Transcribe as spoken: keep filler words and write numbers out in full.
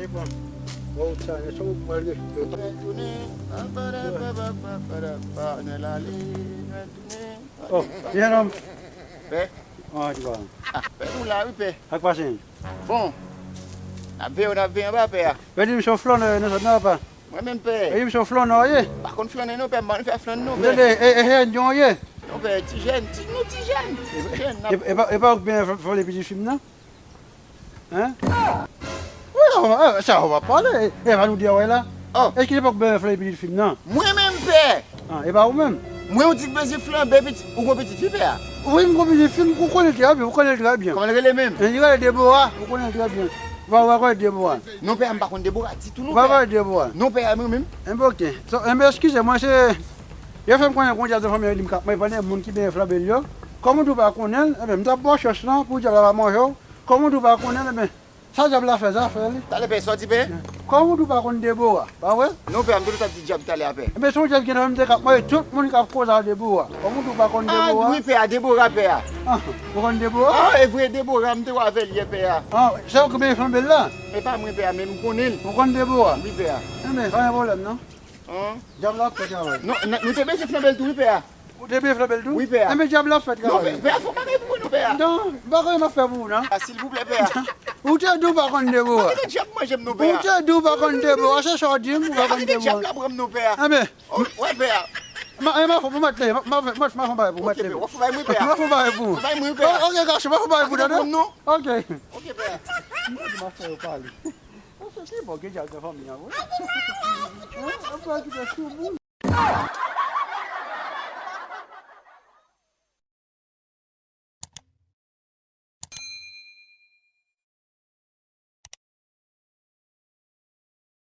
Bon, bon, sa, sa, ou pral rete. Nè tounen, pa, pa, pa, pa, pa, pa, pa, nè l ale, nè tounen. Oh, byen, nonm. Pè. Kòman w ye, papa? Ah, pè, nou la, wi, pè. Sa k pase? Bon, n ap veye w, n ap veye anba, pè a. Pè di m se yon flannè, non, sa, non, papa. Mwen menm, pè. Pè di m se yon flannè w ye. Pa konn flannen, non, pè, m pa konn fè flann, non, pè. Tande, e, e, e, jèn w ye. Non, pè, ti jèn, ti, nou ti jèn, ti jèn, n ap... E, e, e pa, e pa ou k byen fè, fè piti fi m nan? Hein? Wi, sa w ap pale. E pa nou de a w la. Oh. E ki epòk bèl flanbe pitit fi m nan? Mwen menm, pè. Ah, e pa ou menm? Mwen, ou di k bezwen flanbe pitit, ou gon pitit fi, pè a? Wi, m gon pitit fi, m konnen l trè byen, ou konnen l trè byen. Kòman l rele menm? Li rele Debora, ou konnen l trè byen. Ou pa, ou pa konnen Debora? Non, pè a, m pa konn Debora ditou, non, pè a. Ou pa konnen Debora? Non, pè a, mwen menm. Enben, oke. So, enben, eskize mwen, se, yo fè m konnen gon dyab nan fanmi an, li m k ap manje pandan moun ki byen flanbe l yo. Kòm ou di w pa konnen l, enben, m t ap ba w chans lan pou dyab la pa manje w. Kòm ou di w pa konnen l, enben, sa dyab la fè, sa fè li. Talè, pè, sa w di, pè? Kòm ou di w pa konn Debora, pa vre? Non, pè a, m toujou t ap di dyab talè a, pè. Enben, se yon dyab ki nan menm te k ap manje tout moun k ap koze a Debora. Kòm ou di w pa konn Debora? Ah, wi, pè a, Debora, pè a. Ah, ou konn Debora? Ah, e vre, Debora, m te wè avè l yè, pè a. Ah, se ou ki byen flanbe l la? E pa mwen, pè a, men m konnen l. Ou konn Debora? Wi, pè a. Enben, pa gen pwoblèm, non. Dyab la ap fè travay. Non, n-, nou te bezwen flanbe l tou, wi, pè a. Ou te byen flanbe l tou? Wi, pè a. Enben, dyab la ap fè travay. Non, pè, pè a, fò w pa gen pou nou, pè a. Non, m pa konnen m ap fè pou ou, non. A, silvouplè, pè a. Ou te di w pa konn Debora. Mwen te di dyab manje m, non, pè a. Ou te di w pa konn Debora, se sa w di m, ou pa konn Debora. Dyab la pran m, non, pè a. Enben, wè, pè a. Ma, ma, ma, ma, ma, ma, ma, ma fè yon bagay pou ou, ma. Oke, pè, w ap fè bagay mwen, pè a. Ma fè yon bagay pou ou. Fè bagay mwen, pè a. Oke, gason, ma fè yon bagay pou ou, tande? Non. Oke. Oke, pè a. M di m ap fè yo pale. Paske ki bò gen dyab nan fanmi an, wi. An pa kite sou moun.